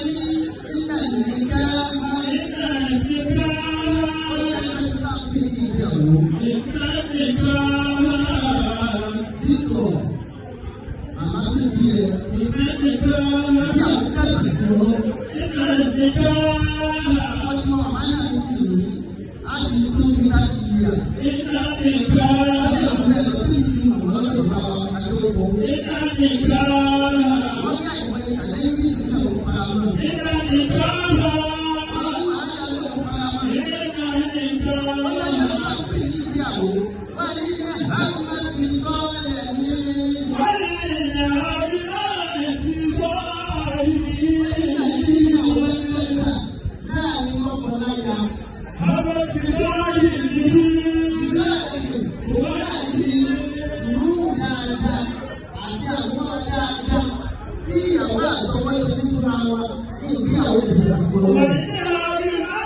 Ní iná nìkan ìgbéyàwó. Bítọ̀ màmá tó bí ẹ bí àwọn káàkiri sọ̀rọ̀ ọjọ́ màmá náà sì ní láti tó bí láti yí àti. Ọjọ́ ìfúnná ẹ̀rọ tó ti mọ̀ lọ́dọ̀ bá wa àdókò. Wọ́n yá ìwé ìtàlẹ́ bí ìsìn náà kò fara mọ́. Wọ́n ní wàhálà ló kò fara mọ́. Wọ́n yá ìwé ìtàlẹ́ bí ìgbéyàwó. Wọ́n ní ìgbà tí sọ́ọ̀lẹ̀ ní. Láàrin lọ́kọláya. Sùúrù dáadáa àti àwọn dáadáa tí ìyàwó àtọwọ́ ẹni fúnra wọn ní ìgbéyàwó ìfowópamọ́. Nígbà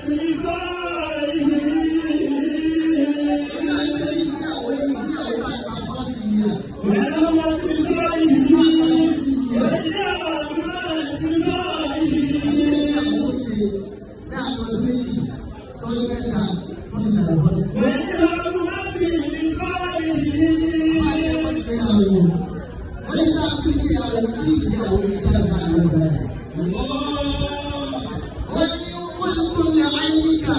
tí ìgbéyàwó ẹni ìgbéyàwó bá gba 40 years. 40 years. Ìgbéyàwó ṣe láàrin ọdún méjì sọ́dún mẹ́ta wọ́n ti dàgbà bọ́ọ̀sì. Ìgbéyàwó wọ́n ní ká pín ìgbéyàwó kí ìgbéyàwó ní dàgbà àwọn ọ̀gá ẹ̀. Wọ́n ní wọ́n kún ní àyíká.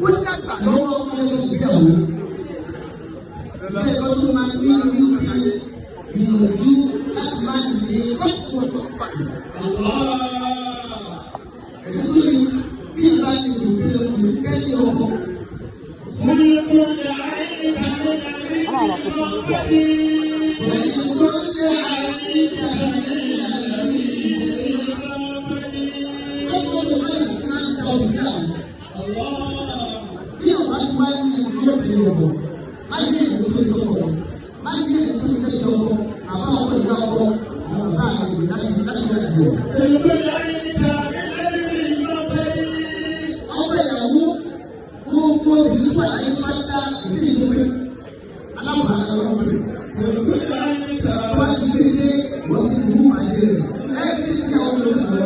Wọ́n dàgbà lọ́wọ́ ọmọ ẹgbẹ́ ìgbéyàwó ilé ẹ̀kọ́ tó máa ní wípé gbìyànjú láti máa lè lọ́sùn pàdé. Ẹ̀sùn tó ní bí ìbá ní ìlú ìlú kẹ́lí ọkọ̀. Pẹ̀lú tó lé àyíká lọ́sùn tó máa ń máa ń da òbí àwọn. Bí ọ̀bá ti wáyé ní ìlú òbí ọkọ̀, má ní ìlú tó sọ̀rọ̀, má ní ìlú tó sẹ́yìn ọkọ̀, àbá ọkọ̀ ìyá ọkọ̀, àwọn bàbá àgbègbè láti láti láti wọ̀. Ọmọ ìyàwó gbogbo obìnrin tó àyè pátá sí ìlú pé aláwọ̀ àti ọmọ rẹ̀. Wọ́n ti rí ilé wọ́n ti sùn àyè rẹ̀. Ẹ̀ẹ́dì ní àwọn olùkọ́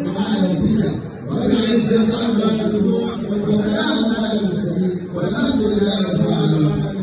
sọ̀rọ̀ àyè òbíkà. Wọ́n ti rí ẹsẹ̀ tó ń lọ sí ìlú. Wọ́n sọ̀rọ̀ àwọn àyè òsì.